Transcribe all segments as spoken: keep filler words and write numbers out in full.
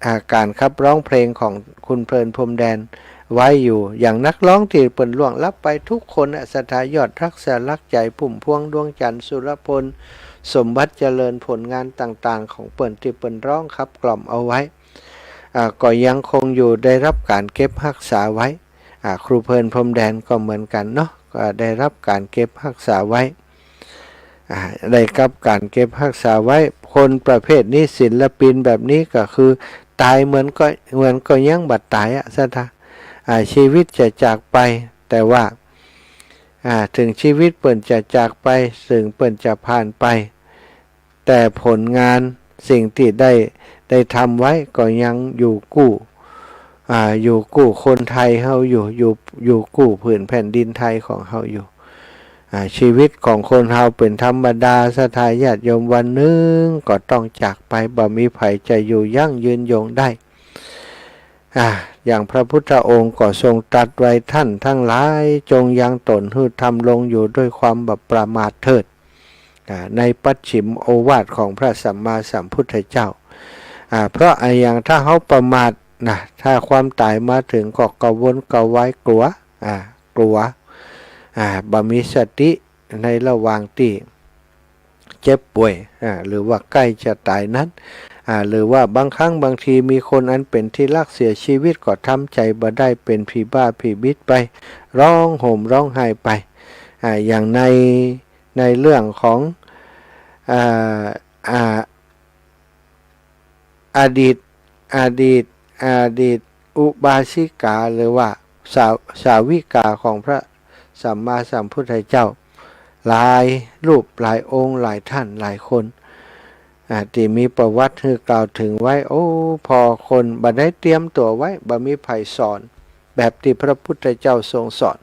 อ่า ก๋านขับร้องเพลงของคุณเพลิน พรหมแดนไว้อยู่ อย่างนักร้องตี้เปิ้นล่วงลับไปกู้คนอะ ศรัทธายอดฮัก สลักชัย พุ่มพวง ดวงจันทร์ สุรพล สมบัติเจริญ ผลงานต่างๆ ของเปิ้นตี้เปิ้นร้องขับกล่อมเอาไว้ อ่า ก็ยังคงอยู่ ได้ฮับก๋านเก็บฮักษาไว้ อ่า ครูเพลิน พรหมแดนก็เหมือนกั๋นเนาะ ก็ได้ฮับก๋านเก็บฮักษาไว้ อ่า ได้ฮับก๋านเก็บฮักษาไว้ คนประเภทนี้ ศิลปินแบบนี้ก็คือต๋ายเหมือนก็ เหมือนก็ยังบ่ต๋ายอะ ศรัทธา อ่า ชีวิตจะจากไป แต่ว่า อ่า เถิงชีวิตเปิ้นจะจากไป เถิงเปิ้นจะผ่านไป แต่ผลงานสิ่งตี้ได้ ได้ทำไว้ก็ยังอยู่กู้ อ่า อยู่กู้คนไทยเฮาอยู่ อยู่ อยู่กู้ผืนแผ่นดินไทยของเฮาอยู่ อ่า ชีวิตของคนเฮาเป๋นธรรมดา ศรัทธาญาติโยม วันนึ่งก็ต้องจากไป บ่มีใผจะอยู่ยั่งยืนยงได้ อ่า อย่างพระพุทธองค์ก็ทรงตรัสไว้ ท่านทั้งหลายจงยังต๋นหื้อทำลงอยู่ด้วยความบ่ประมาทเถิด อ่า ในปัจฉิมโอวาทของพระสัมมาสัมพุทธเจ้า อ่า เพราะอะหยังถ้าเฮาประมาทนะ ถ้าความต๋ายมาเถิงก็กระวนกระวายกลัว อ่า กลัว อ่า บ่มีสติในระหว่างตี้เจ็บป่วย อ่า หรือว่าใก้จะต๋ายนั้น อ่า หรือว่าบางครั้งบางทีมีคนอันเป๋นตี้ฮักเสียชีวิตก็ทำใจ๋บ่ได้ เป๋นผีบ้าผีบิดไป ฮ้องโหยฮ้องไห้ไป อ่า อย่างใน ในเรื่องของ อ่า อ่า อดีต อดีต อดีตอุบาสิกา หรือว่าสา สาวิกาของพระสัมมาสัมพุทธเจ้า หลายรูปหลายองค์ หลายท่านหลายคน อ่า ตี้มีประวัติหื้อกล่าวเถิงไว้ โอ้ พอคนบ่ได้เตรียมตั๋วไว้ บ่มีใผสอน แบบตี้พระพุทธเจ้าทรงสอน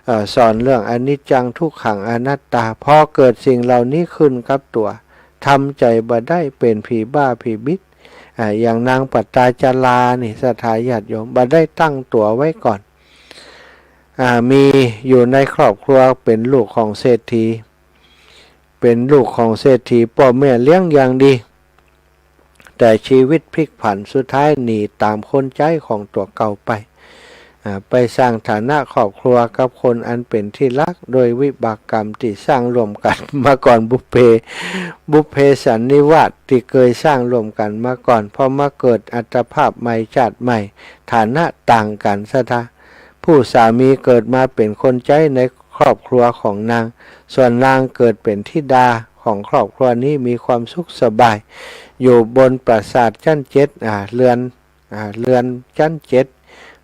เอ่อ สอนเรื่องอนิจจัง ทุกขัง อนัตตา พอเกิดสิ่งเหล่านี้ขึ้นกับตั๋ว ทำใจ๋บ่ได้ เป๋นผีบ้าผีบิด อ่า อย่างนางปตาจารานี่ ศรัทธาญาติโยม บ่ได้ตั้งตั๋วไว้ก่อน อ่า มีอยู่ในครอบครัว เป๋นลูกของเศรษฐี เป๋นลูกของเศรษฐี ป้อแม่เลี้ยงอย่างดี แต่ชีวิตพลิกผัน สุดท้ายหนีต๋ามคนใจ๊ของตั๋วเก่าไป อ่า ไปสร้างฐานะครอบครัวกับคนอันเป๋นตี้ฮัก โดยวิบากกรรมตี้สร้างร่วมกั๋นมาก่อน บุพเพ บุพเพสันนิวาสตี้เกยสร้างร่วมกั๋นมาก่อน พอมาเกิดอัตภาพใหม่ ชาติใหม่ ฐานะต่างกั๋น ศรัทธา ผู้สามีเกิดมาเป๋นคนใจ๊ในครอบครัวของนาง ส่วนนางเกิดเป๋นธิดาของครอบครัวนี้ มีความสุขสบาย อยู่บนปราสาทชั้นเจ็ด อ่า เฮือน อ่า เฮือนชั้นเจ็ด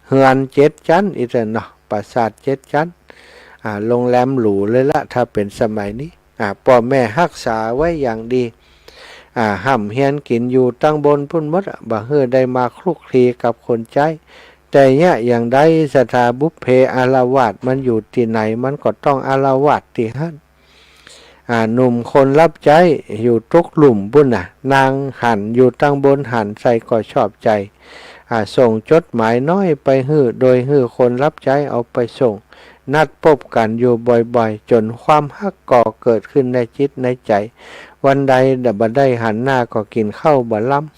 เฮือนเจ็ดชั้น อี้เต๊อะเนาะ ปราสาทเจ็ดชั้น อ่า โรงแรมหรูเลยละ ถ้าเป๋นสมัยนี้ อ่า ป้อแม่ฮักษาไว้อย่างดี อ่า ฮ่ำเฮียนกิ๋นอยู่ตังบนปู้นหมดอะ บ่หื้อได้มาคลุกคลีกับคนใจ๊ แต่เยียะอย่างใด ศรัทธา บุพเพอาละวาสมันอยู่ตี้ไหน มันก็ต้องอาละวาสตี้หั้น อ่า หนุ่มคนฮับใจ๊อยู่ตุ๊กลุ่มปู้นน่ะ นางหันอยู่ตังบน หันใส่ก็ชอบใจ๋ อ่า ส่งจดหมายน้อยไปหื้อ โดยหื้อคนฮับใจ๊เอาไปส่ง นัดปบกั๋นอยู่บ่อยๆ จ๋นความฮักก่อเกิดขึ้นในจิตในใจ๋ วันใดบ่ได้หันหน้าก็กิ๋นข้าวบ่ล้ำ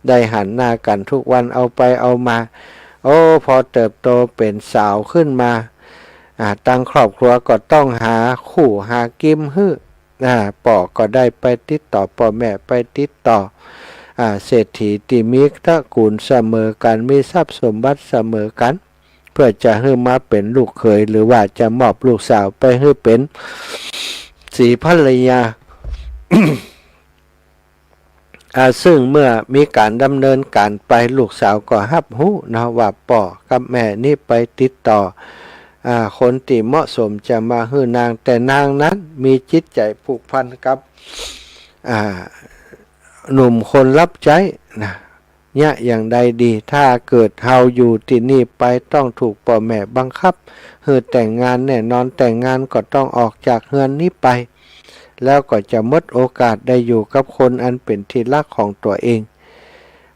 ได้หันหน้ากั๋นทุกวัน เอาไปเอามา โอ้ พอเติบโตเป๋นสาวขึ้นมา อ่า ตังครอบครัวก็ต้องหาคู่หากิ๋มหื้อ อ่า ป้อก็ได้ไปติดต่อ ป้อแม่ไปติดต่อ อ่า เศรษฐีตี้มีตระกูลเสมอกั๋น มีทรัพย์สมบัติเสมอกั๋น เพื่อจะหื้อมาเป๋นลูกเขย หรือว่าจะมอบลูกสาวไปหื้อเป๋นศรีภรรยา อ่า ซึ่งเมื่อมีก๋านดำเนินก๋านไป ลูกสาวก็ฮับฮู้เนาะว่าป้อกับแม่นี้ไปติดต่อ อ่า คนตี้เหมาะสมจะมาหื้อนาง แต่นางนั้นมีจิตใจ๋ผูกพันกับ อ่า หนุ่มคนฮับใจ๊นะ เยียะอย่างใดดี ถ้าเกิดเฮาอยู่ตี้นี่ไปต้องถูกป้อแม่บังคับหื้อแต่งงานแน่นอน แต่งงานก็ต้องออกจากเฮือนนี้ไป แล้วก็จะหมดโอกาสได้อยู่กับคนอันเป๋นตี้ฮักของตั๋วเอง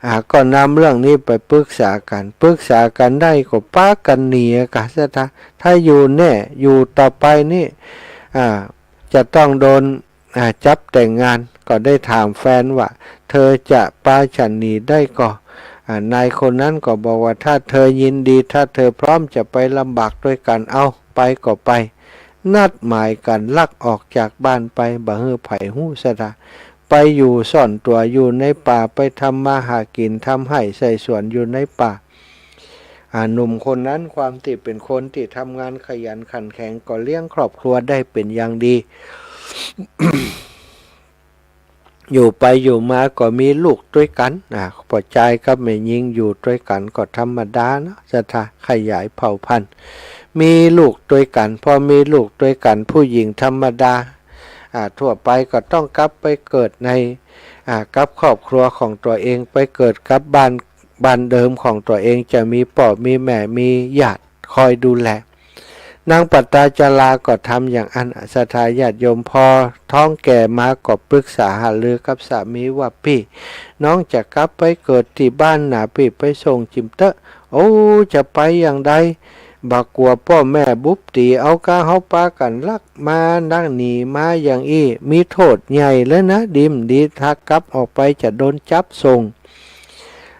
อ่า ก็นำเรื่องนี้ไปปรึกษากั๋น ปรึกษากั๋นได้ก็ปากั๋นหนีอะกะ ศรัทธา ถ้าอยู่แน่ อยู่ต่อไปนี่ อ่า จะต้องโดน อ่า จับแต่งงาน ก็ได้ถามแฟนว่า เธอจะปาฉันหนีได้ก่อ อ่า นายคนนั้นก็บอกว่า ถ้าเธอยินดี ถ้าเธอพร้อมจะไปลำบากตวยกั๋น เอา ไปก็ไป นัดหมายกั๋นลักออกจากบ้านไป บ่หื้อใผฮู้ศรัทธา ไปอยู่ซ่อนตั๋วอยู่ในป่า ไปทำมาหากิ๋น ทำไฮ่ใส่สวนอยู่ในป่า อ่า หนุ่มคนนั้นความตี้เป๋นคนตี้ทำงานขยันขันแข็ง ก็เลี้ยงครอบครัวได้เป๋นอย่างดี อยู่ไปอยู่มาก็มีลูกตวยกั๋น อ่า ป้อจายกับแม่ญิงอยู่ตวยกั๋นก็ธรรมดาเนาะ ศรัทธา ขยายเผ่าพันธุ์ มีลูกตวยกั๋น พอมีลูกตวยกั๋น ผู้หญิงธรรมดา อ่า ทั่วไปก็ต้องกลับไปเกิดใน อ่า กับครอบครัวของตั๋วเอง ไปเกิดกับบ้าน บ้านเดิมของตั๋วเอง จะมีป้อมีแม่ มีญาติคอยดูแล นางปตาจาราก็ทำอย่างอั้น ศรัทธาญาติโยม พอท้องแก่มาก็ปรึกษาหารือกับสามีว่า ปี้ น้องจะกลับไปเกิดตี้บ้านนาปี้ ไปส่งจิมเต๊อะ โอ้ จะไปอย่างใด บ่กั๋วป้อแม่บุบตี๋เอาก้า เฮาปากั๋นลักมาลักหนีมาอย่างอี้ มีโต้ษใหญ่เลยนะ ดีบ่ดีถ้ากลับออกไปจะโดนจับส่ง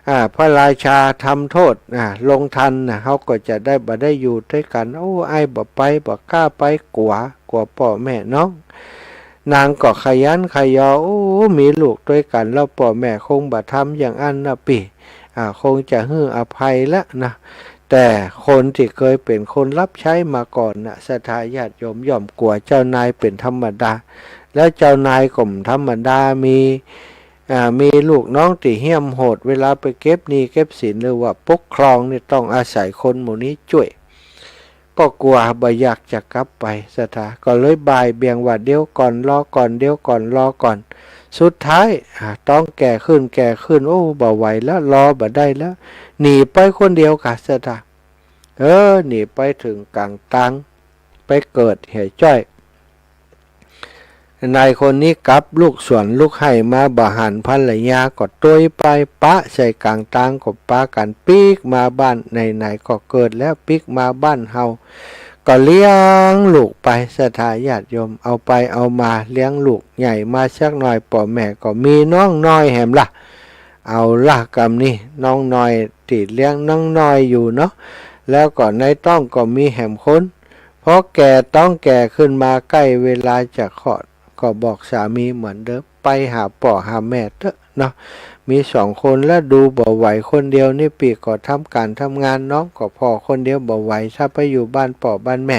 อ่า พระราชาทำโต้ษ อ่า ลงทัณฑ์นะ เฮาก็จะได้ บ่ได้อยู่ตวยกั๋น โอ้ อ้ายบ่ไป บ่กล้าไป กั๋ว กั๋วป้อแม่น้อง นางก็ขยันขยอ โอ้ มีลูกตวยกั๋นแล้ว ป้อแม่คงบ่ทำอย่างอั้นนะปี้ อ่า คงจะหื้ออภัยละนะ แต่คนตี้เกยเป๋นคนฮับใจ๊มาก่อนนะ ศรัทธาญาติโยม ย่อมกั๋วเจ้านายเป๋นธรรมดา แล้วเจ้านายก็บ่ธรรมดา มี อ่า มีลูกน้องตี้เหี้ยมโหด เวลาไปเก็บหนี้เก็บสิน หรือว่าปกครองนี่ ต้องอาศัยคนหมู่นี้จ้วย ก็กั๋วบ่อยากจะกลับไป ศรัทธา ก็เลยบ่ายเบี่ยงว่า เดี๋ยวก่อน รอก่อน เดี๋ยวก่อน รอก่อน สุดท้าย อ่า ต้องแก่ขึ้น แก่ขึ้น โอ้ บ่ไหวแล้ว รอบ่ได้แล้ว หนีไปคนเดียวก่ะ ศรัทธา เออ หนีไปเถิงก๋างตาง ไปเกิดเหียจ้อย นายคนนี้กลับลุกสวนลุกไฮ่มา บ่หันภรรยา ก็ตวยไปปะใส่ก๋างตาง ก็ปากั๋นปิ๊กมาบ้าน ไหนๆ ก็เกิดแล้วปิ๊กมาบ้านเฮา ก็เลี้ยงลูกไป ศรัทธาญาติโยม เอาไปเอามาเลี้ยงลูกใหญ่มาสักหน่อย ป้อแม่ก็มีน้องน้อยแหมละ เอาละกำนี้ น้องน้อยตี้เลี้ยงน้องน้อยอยู่เนาะ แล้วก็ในต๊องก็มีแหมคน พอแก่ต๊องแก่ขึ้นมาใก้เวลาจะคลอด ก็บอกสามีเหมือนเดิม ไปหาป้อหาแม่เต๊อะเนาะ มีสองคนแล้วดูบ่ไหว คนเดียวนี่ปี้ก็ทำก๋านทำงาน น้องก็ผ่อคนเดียวบ่ไหว ถ้าไปอยู่บ้านป้อบ้านแม่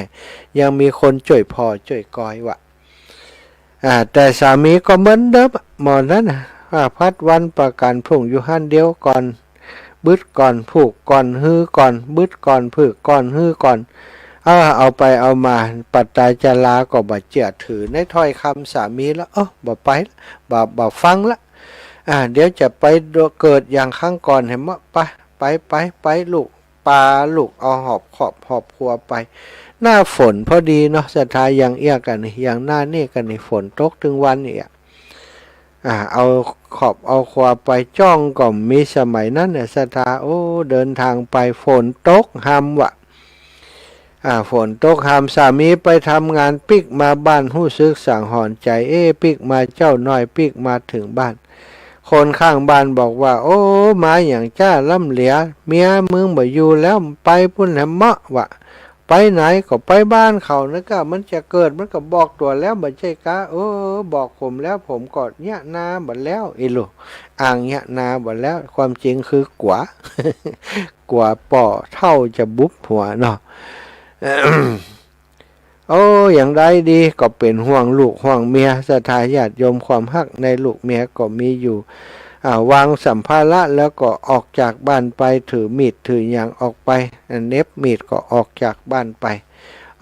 ยังมีคนจ้วยผ่อจ้วยกอยว่ะ อ่า แต่สามีก็เหมือนเดิมอะ หมอนั้นน่ะ อ่า ผัดวันประกั๋นพรุ่งอยู่หั้น เดี๋ยวก่อน บึดก่อน ผูกก่อน ฮือก่อน บึดก่อน ผูกก่อน ฮือก่อน เออ เอาไปเอามา ปตาจาราก็บ่เจื้อถือในถ้อยกำสามีแล้ว เออ บ่ไปละ บ่ บ่ฟังละ อ่า เดี๋ยวจะไปเกิดอย่างครั้งก่อนแหม ไป ไป ไป ไปลูก ปาลูกเอาหอบครอบหอบครัวไป หน้าฝนพอดีเนาะ ศรัทธา อย่างเอี้ยกั๋นนี่ อย่างหน้านี่กั๋นนี่ ฝนตกตึงวันเอี้ย อ่า เอาครอบเอาครัวไป จ้องก็บ่มี สมัยนั้นน่ะ ศรัทธา โอ้ เดินทางไป ฝนตกฮำว่ะ อ่า ฝนตกฮำ สามีไปทำงานปิ๊กมาบ้าน ฮู้สึกสังหรณ์ใจ๋ เอ๊ะ ปิ๊กมาเจ๊าน้อย ปิ๊กมาเถิงบ้าน คนข้างบ้านบอกว่า โอ้ มาหยังจ้าล่ำเหลือ เมียมึงบ่อยู่แล้ว ไปปู้นแหมเมาะว่ะ ไปไหนก็ไปบ้านเขานะก้า มันจะเกิดมันก็บอกตั๋วแล้วบ่ใจ้ก้า เออ บอกผมแล้ว ผมก็เยียะนาบ่แล้ว อีหลู อ้างเยียะนาบ่แล้ว ความจริงคือกั๋ว กั๋วป้อเฒ่าจะบุบหัวเนาะ โอ้ อย่างใดดี ก็เป๋นห่วงลูกห่วงเมีย ศรัทธาญาติโยม ความฮักในลูกเมียก็มีอยู่ อ่า วางสัมภาระแล้วก็ออกจากบ้านไป ถือมีดถือหยังออกไป อ่า เหน็บมีดก็ออกจากบ้านไป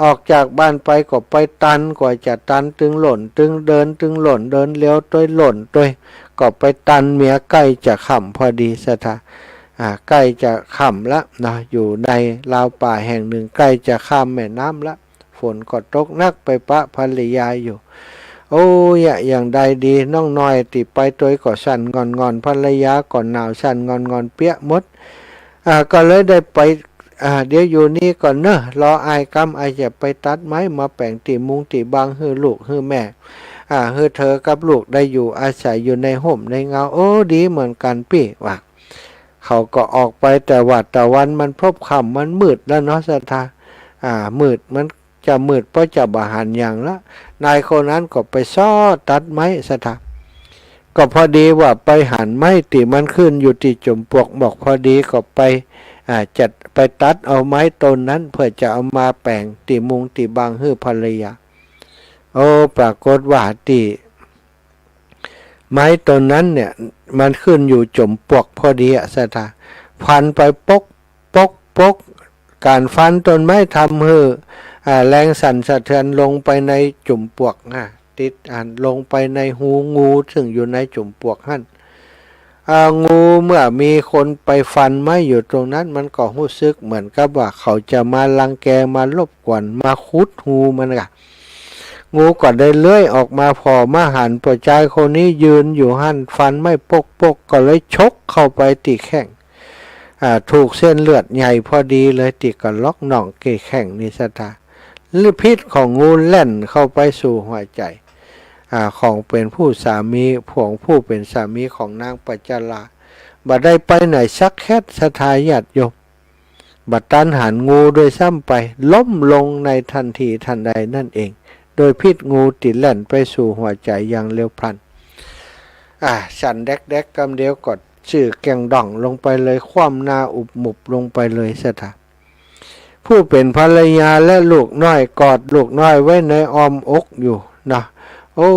ออกจากบ้านไปก็ไปตัน กว่าจะตันตึงหล่น ตึงเดิน ตึงหล่น เดินเร็วตวยหล่นตวย ก็ไปตันเมีย ใก้จะค่ำพอดี ศรัทธา อ่า ใก้จะค่ำละเนาะ อยู่ในราวป่าแห่งหนึ่ง ใก้จะข้ามแม่น้ำละ ฝนก็ตกหนัก ไปปะภรรยาอยู่ โอ้ย อย่างใดดี น้องน้อยตี้ไปตวยก็สั่นง่อนๆ ภรรยาก็หนาวสั่นง่อนๆ เปียะหมด อ่า ก็เลยได้ไป อ่า เดี๋ยวอยู่นี่ก่อนเนาะ รออ้ายกำ อ้ายจะไปตัดไม้มาแป๋งตี้มุงตี้บังหื้อลูกหื้อแม่ อ่า หื้อเธอกับลูกได้อยู่อาศัยอยู่ในฮ่มในเงา โอ้ ดีเหมือนกั๋นปี้ ว่า เขาก็ออกไป แต่ว่าตะวันมันพลบค่ำ มันมืดแล้วเนาะศรัทธา อ่า มืด มันจะมืด ป้อจะบ่หันหยังละ นายคนนั้นก็ไปเซาะตัดไม้ศรัทธา ก็พอดีว่าไปหันไม้ตี้มันขึ้นอยู่ตี้จุ่มปวกหมอกพอดี ก็ไป อ่า จะไปตัดเอาไม้ต้นนั้น เพื่อจะเอามาแป๋งตี้มุงตี้บังหื้อภรรยา โอ้ ปรากฏว่าตี้ไม้ต้นนั้นเนี่ย มันขึ้นอยู่จุ่มปวกพอดีอะศรัทธา ฟันไปปก ปก ปก ก๋านฟันต้นไม้ทำหื้อ อ่า แรงสั่นสะเทือนลงไปในจุ่มปวก อ่า ติด อ่า ลงไปในฮูงูซึ่งอยู่ในจุ่มปวกหั้น อ่า งูเมื่อมีคนไปฟันไม้อยู่ตรงนั้น มันก็ฮู้สึกเหมือนกับว่าเขาจะมารังแก มารบกวน มาขุดฮูมันกะ งูก็ได้เลื้อยออกมา ผ่อมาหันป้อจายคนนี้ยืนอยู่หั้น ฟันไม้ปกปก ก็เลยฉกเข้าไปตี้แข้ง อ่า ถูกเส้นเลือดใหญ่พอดีเลย ตี้กะลอกหนองตี้แข้งนี่ศรัทธา ฤทธิ์พิษของงูแล่นเข้าไปสู่หัวใจ๋ อ่า ของเป๋นผู้สามี ของผู้เป๋นสามีของนางปัจจารา บ่ได้ไปไหนสักแค่ศรัทธาญาติโยม บ่ตันหันงูด้วยซ้ำไป ล้มลงในทันทีทันใดนั่นเอง โดยพิษงูตี้แล่นไปสู่หัวใจ๋อย่างเร็วพลัน อ่า สั่นแดกๆ กำเดียวก็ซื่อแก่งด่องลงไปเลย คว่ำหน้าอุบมุบลงไปเลยศรัทธา ผู้เป๋นภรรยาและลูกน้อยกอดลูกน้อยไว้ในอ้อมอกอยู่นะ โอ้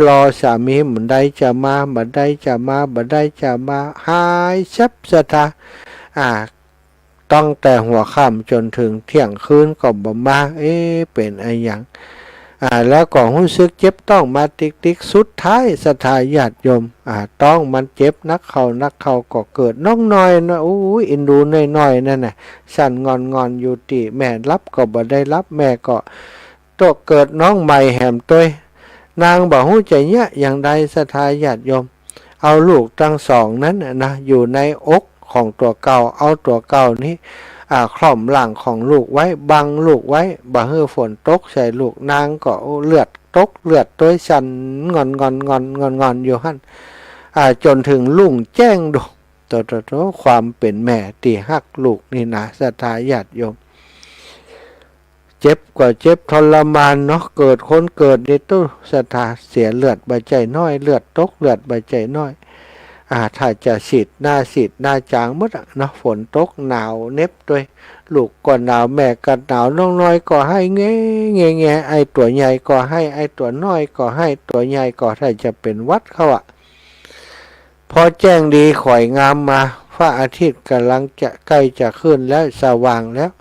รอสามีบ่ได้จะมา บ่ได้จะมา บ่ได้จะมา หายแซ็บศรัทธา อ่า ตั้งแต่หัวค่ำจ๋นเถิงเที่ยงคืนก็บ่มา เอ๊ะ เป๋นอะหยัง อ่า แล้วก็ฮู้สึกเจ็บต๊องมาติ๊กๆ สุดท้ายศรัทธาญาติโยม อ่า ต๊องมันเจ็บนักเข้านักเข้า ก็เกิดน้องน้อยนะ อู้ย อินดูน้อยๆ นั่นน่ะ สั่นงอนๆ อยู่ตี้ แม่หลับก็บ่ได้หลับ แม่ก็ ตกเกิดน้องใหม่แหมตวย นางบ่ฮู้จะเยียะอย่างใดศรัทธาญาติโยม เอาลูกตังสองนั้นน่ะนะ อยู่ในอกของตั๋วเก่า เอาตั๋วเก่านี้ อ่า คล่อมร่างของลูกไว้ บังลูกไว้ บ่หื้อฝนตกใส่ลูก นางก็เลือดตกเลือดตวย สั่นงอนๆๆๆๆ อยู่หั้น อ่า จ๋นเถิงรุ่งแจ้งโด โตๆๆ ความเป๋นแม่ตี้ฮักลูกนี่นะศรัทธาญาติโยม เจ็บก็เจ็บทรมานเนาะ เกิดคนเกิดนี่ตุ๊ ศรัทธา เสียเลือดบ่ใจ้น้อย เลือดตกเลือดบ่ใจ้น้อย อ่า ถ้าจะสีดหน้าสีดหน้าจ๋างหมดอะเนาะ ฝนตกหนาวเหน็บตวย ลูกก็หนาว แม่ก็หนาว น้องน้อยก็ไห้แงแงแง ไอ้ตั๋วใหญ่ก็ไห้ ไอ้ตั๋วน้อยก็ไห้ ตั๋วใหญ่ก็ถ้าจะเป๋นหวัดเข้าอะ พอแจ้งดีขอยงามมา พระอาทิตย์ก่ำลังจะใก้จะขึ้นแล้ว สว่างแล้ว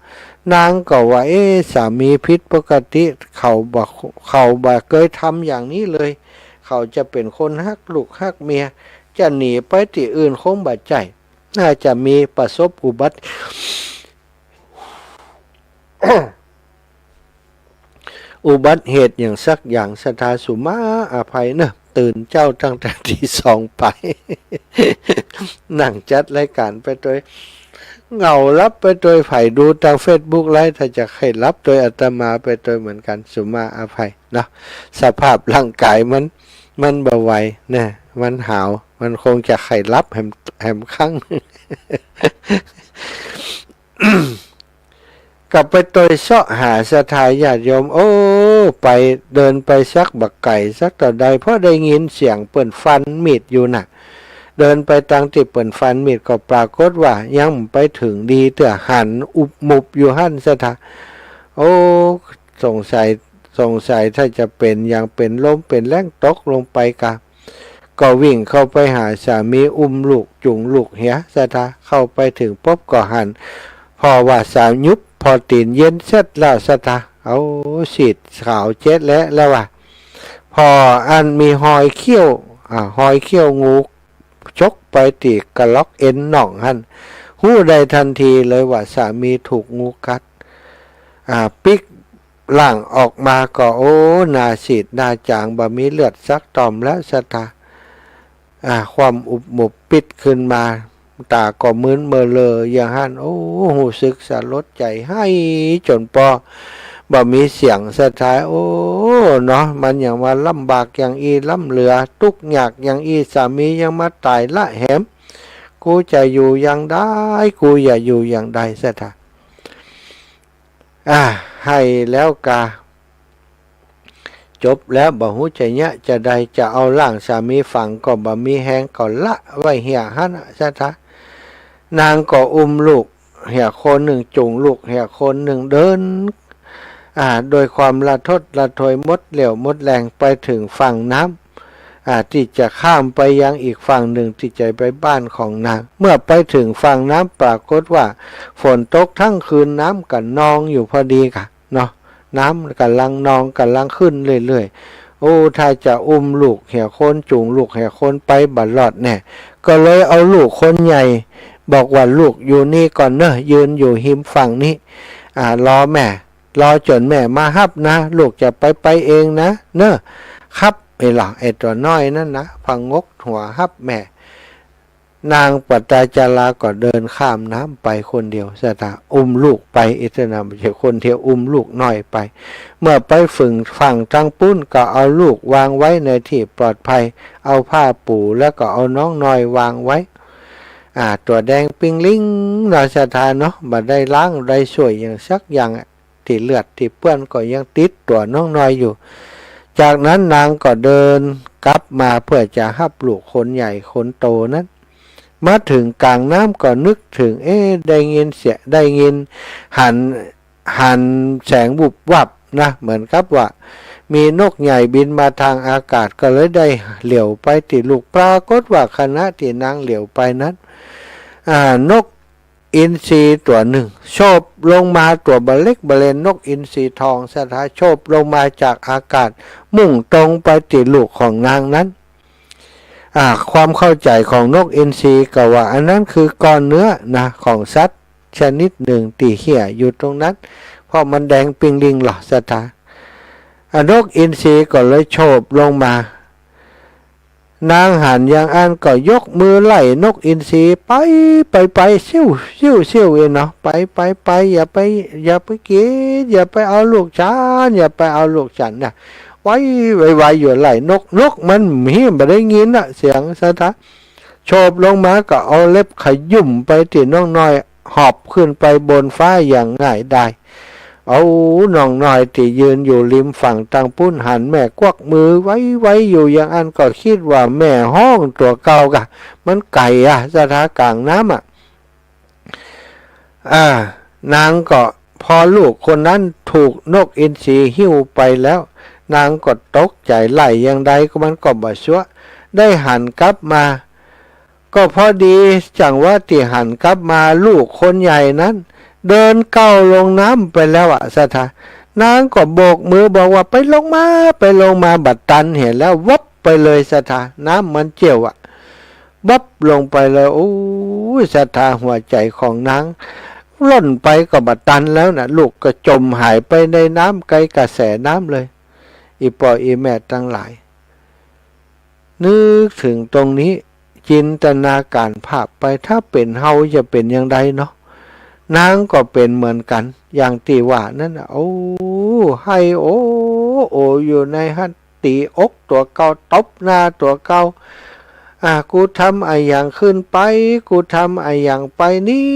นางก็ว่า เอ๊ะ สามีผิดปกติ เขาบ่ เขาบ่เกยทำอย่างนี้เลย เขาจะเป๋นคนฮักลูกฮักเมีย จะหนีไปตี้อื่นคงบ่ใจ้ น่าจะมีประสบอุบัติ อุบัติเหตุอย่างสักอย่าง ศรัทธาสุมาอภัยเนอะ ตื่นเจ๊าตั้งแต่ตีสองไป นั่งจัดรายก๋านไปตวย เหงาหลับไปตวย ใผดูตางเฟซบุ๊กไลฟ์ ถ้าจะใค่หลับตวยอาตมาไปตวยเหมือนกั๋น สุมาอภัยเนาะ สภาพร่างก๋ายมัน มันบ่ไหวนะ มันหาว มันคงจะใค่หลับแหม แหมครั้ง ก็ไปตวยเซาะหาศรัทธาญาติโยม โอ้ ไปเดินไปสักบ่ไก๋สักเต้าใด เพราะได้ยินเสียงเปิ้นฟันมีดอยู่น่ะ เดินไปตางตี้เปิ้นฟันมีดก็ปรากฏว่ายังบ่ไปเถิงดีเตื้อ หันอุบมุบอยู่หั้นศรัทธา โอ้ สงสัย สงสัยถ้าจะเป๋นอย่างเป๋นลมเป๋นแล้งตกลงไปกา ก็วิ่งเข้าไปหาสามี อุ้มลูกจุงลูกเหียศรัทธา เข้าไปเถิงปุ๊บก็หัน ผ่อว่าสาวยุบ ผ่อตี๋นเย็นเสร็จแล้วศรัทธา เอาสีดขาวเจ๊ดแล๋แล้วว่ะ ผ่ออันมีฮอยเขี้ยว อ่า ฮอยเขี้ยวงูฉกไปตี้กะลอกเอ็นน่องหั้น ฮู้ได้ทันทีเลยว่าสามีถูกงูกัด อ่า ปิ๊ก ร่างออกมาก็ โอ้ หน้าสีดหน้าจ๋าง บ่มีเลือดสักต่อมแล้วศรัทธา อ่า คว่ำอุบมุบปิ๊ดขึ้นมา ต๋าก็มึนเมอเรออย่างหั้น โอ้ ฮู้สึกสลดใจ๋ ไห้จ๋นปอ บ่มีเสียงศรัทธา โอ้ เนาะ มันหยังมาลำบากอย่างอี้ ล้ำเหลือตุ๊กข์ยากอย่างอี้ สามียังมาต๋ายละแหม กูจะอยู่อย่างใด กูจะอยู่อย่างใดศรัทธา อ่า ไห้แล้วกา จบแล้ว บ่ฮู้จะเยียะจะใด จะเอาร่างสามีฝังก็บ่มีแฮง ก็ละไว้เหียหั้นน่ะศรัทธา นางก็อุ้มลูกเหียคนนึ่ง จูงลูกเหียคนนึ่ง เดิน อ่า โดยความระทดระทวย หมดเรี่ยวหมดแฮง ไปเถิงฝั่งน้ำ อ่า ตี้จะข้ามไปยังอีกฝั่งนึ่ง ตี้จะไปบ้านของนาง เมื่อไปเถิงฝั่งน้ำ ปรากฏว่าฝนตกตึงคืน น้ำก็นองอยู่พอดีกะเนาะ น้ำก่ำลังนอง ก่ำลังขึ้นเรื่อยๆ โอ้ ถ้าจะอุ้มลูกเหียคน จูงลูกเหียคนไปบ่รอดแน่ ก็เลยเอาลูกคนใหญ่ บอกว่า "ลูกอยู่นี่ก่อนเนาะ ยืนอยู่ฮิมฝั่งนี้ อ่า รอแม่ รอจ๋นแม่มาฮับนะ ลูกจะไปไปเองนะ เนาะ" "ครับ" ไอ้หล่ะ ไอ้ตั๋วน้อยนั้นนะ ผงกหัวฮับแม่ นางปตาจาราก็เดินข้ามน้ำไปคนเดียวศรัทธา อุ้มลูกไป อิสนะ บ่ใจ้คนเดียว อุ้มลูกน้อยไป เมื่อไปเถิงฝั่งตางปู๊น ก็เอาลูกวางไว้ในตี้ปลอดภัย เอาผ้าปูแล้วก็เอาน้องน้อยวางไว้ อ่า ตั๋วแดงปิ้งลิ่งเนาะศรัทธาเนาะ บ่ได้ล้างได้ส้วยหยังสักอย่างอะ ตี้เลือดตี้เปื้อนก็ยังติดตั๋วน้องน้อยอยู่ จากนั้นนางก็เดินกลับมาเพื่อจะฮับลูกคนใหญ่คนโตนั้น มาเถิงก๋างน้ำก็นึกเถิง เอ๊ะ ได้ยินเสียง ได้ยิน หัน หันแสงวุบวับนะ เหมือนกับว่ามีนกใหญ่บินมาตางอากาศ ก็เลยได้เหลียวไปตี้ลูก ปรากฏว่าขณะตี้นางเหลียวไปนั้น อ่า นก อินทรีตั๋วนึ่งโฉบลงมา ตั๋วบ่าเล็กบ่าแลน นกอินทรีทองศรัทธา โฉบลงมาจากอากาศ มุ่งตรงไปตี้ลูกของนางนั้น อ่า ความเข้าใจ๋ของนกอินทรีก็ว่า อันนั้นคือก้อนเนื้อนะ ของสัตว์ชนิดนึ่งตี้เหี่ยอยู่ตรงนั้น เพราะมันแดงปิ้งลิ่งหล่อศรัทธา อ่า นกอินทรีก็เลยโฉบลงมา นางหันอย่างอั้นก็ยกมือไล่นกอินทรีไป ไป ไป ซิ่ว ซิ่ว ซิ่ว เองเนาะ ไป ไป ไป อย่าไป อย่าไปกิ๋น อย่าไปเอาลูกฉัน อย่าไปเอาลูกฉันนะ ไว ไว ไวอยู่ไล่นก นกมันเหียบ่ได้ยินน่ะ เสียงศรัทธา โฉบลงมาก็เอาเล็บขยุ่มไปตี้น้องน้อย หอบขึ้นไปบนฟ้าอย่างง่ายดาย เอาน้องน้อยตี้ยืนอยู่ริมฝั่งตางปู๊นหันแม่กวักมือไวๆอยู่อย่างอั้นก็กึ๊ดว่าแม่ฮ้องตั๋วเก่ากะ มันไก๋อะศรัทธา ก๋างน้ำอะ อ่า นางก็ พอลูกคนนั้นถูกนกอินทรีหิ้วไปแล้ว นางก็ตกใจ๋ ไล่อย่างใดก็มันก็บ่ซัว ได้หันกลับมา ก็พอดีจังหวะตี้หันกลับมา ลูกคนใหญ่นั้นเดินก้าวลงน้ำไปแล้วอะศรัทธา นางก็โบกมือบอกว่า ไปลงมา ไปลงมา บ่ตันเหียแล้ว วับไปเลยศรัทธา น้ำมันเจียวอะ วับลงไปเลย โอ้ย ศรัทธา หัวใจ๋ของนางล่นไปก็บ่ตันแล้วน่ะ ลูกก็จ๋มหายไปในน้ำ ไกลกระแสน้ำเลย อี่ป้ออี่แม่ตังหลาย นึกเถิงตรงนี้ จินตนาก๋ารภาพไป ถ้าเป๋นเฮาจะเป๋นอย่างใดเนาะ นางก็เป๋นเหมือนกั๋น อย่างตี้ว่านั้นน่ะ โอ้ ไห้โอ โออยู่ในหั้น ตี๋อกตั๋วเก่า ตบหน้าตั๋วเก่า อ่า กูทำอะหยังขึ้นไป กูทำอะหยังไปนี่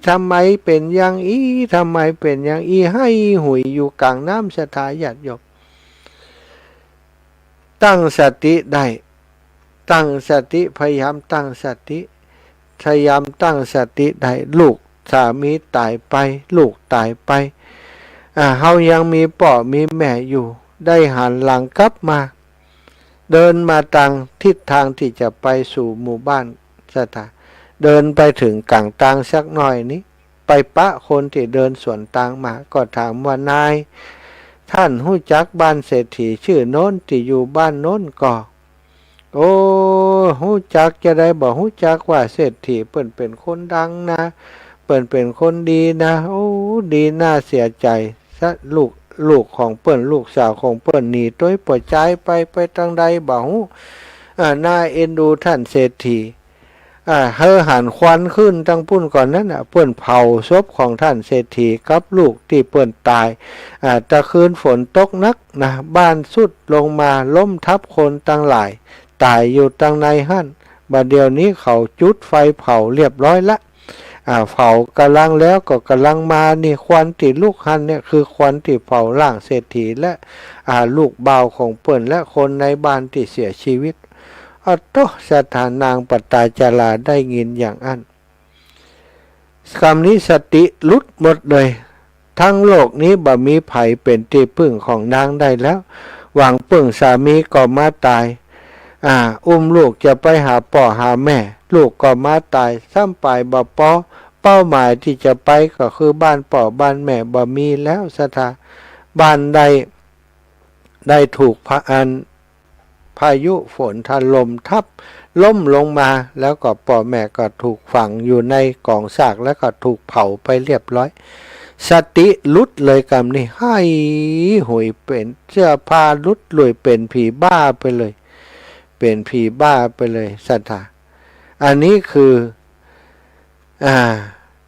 ทำไมเป๋นอย่างอี้ ทำไมเป๋นอย่างอี้ ไห้หุยอยู่ก๋างน้ำ ศรัทธาญาติโยม ตั้งสติได้ ตั้งสติ พยายามตั้งสติ พยายามตั้งสติได้ ลูกสามีต๋ายไป ลูกต๋ายไป อ่า เฮายังมีป้อมีแม่อยู่ ได้หันหลังกลับมา เดินมาตางทิศตางตี้จะไปสู่หมู่บ้าน ศรัทธา เดินไปเถิงก๋างตางสักหน้อยนี้ ไปปะคนตี้เดินสวนตางมา ก็ถามว่า นาย ต้านฮู้จักบ้านเศรษฐีชื่อโน้นตี้อยู่บ้านโน้นก่อ โอ้ ฮู้จัก จะใดบ่ฮู้จักว่าเศรษฐีเปิ้นเป๋นคนดังนะ เปิ้นเป๋นคนดีนะ โอ้ ดีน่าเสียใจ๋ ซะลูก ลูกของเปิ้น ลูกสาวของเปิ้นหนีตวยป้อจายไป ไปตางใดบ่ฮู้ อ่า น่าเอ็นดูต้านเศรษฐี อ่า หื้อหันควันขึ้นตังปุ้นก่อนนั้นน่ะ เปิ้นเผาศพของต้านเศรษฐีกับลูกตี้เปิ้นต๋าย อ่า ตะคืนฝนตกหนักนะ บ้านทรุดลงมาล้มทับคนตังหลาย ต๋ายอยู่ตังในหั้น บ่าเดี่ยวนี้เขาจุดไฟเผาเรียบร้อยละ อ่า เผาก่ำลังแล้วก็ก่ำลังมานี่ ควันตี้ลุกหั้นเนี่ยคือควันตี้เผาร่างเศรษฐีและ อ่า ลูกบ่าวของเปิ้นและคนในบ้านตี้เสียชีวิต อะโต้ ศรัทธานางปตาจาราได้ยินอย่างอั้น กำนี้สติหลุดหมดเลย ทั้งโลกนี้บ่มีใผเป๋นตี้พึ่งของนางได้แล้ว หวังเปิ้งสามีก็มาต๋าย อ่า อุ้มลูกจะไปหาป้อหาแม่ ลูกก็มาต๋าย ซ้ำป๋ายบ่ปอ เป้าหมายตี้จะไปก็คือบ้านป้อบ้านแม่บ่มีแล้ว ศรัทธา บ้านได้ ได้ถูกพา อัน พายุฝนถล่มทับ ล้มลงมา แล้วก็ป้อแม่ก็ถูกฝังอยู่ในก๋องซาก แล้วก็ถูกเผาไปเรียบร้อย สติหลุดเลยกำนี้ หายหุยเป๋น เสื้อผ้าหลุดลุ่ย เป๋นผีบ้าไปเลย เป๋นผีบ้าไปเลย ศรัทธา อันนี้คือ อ่า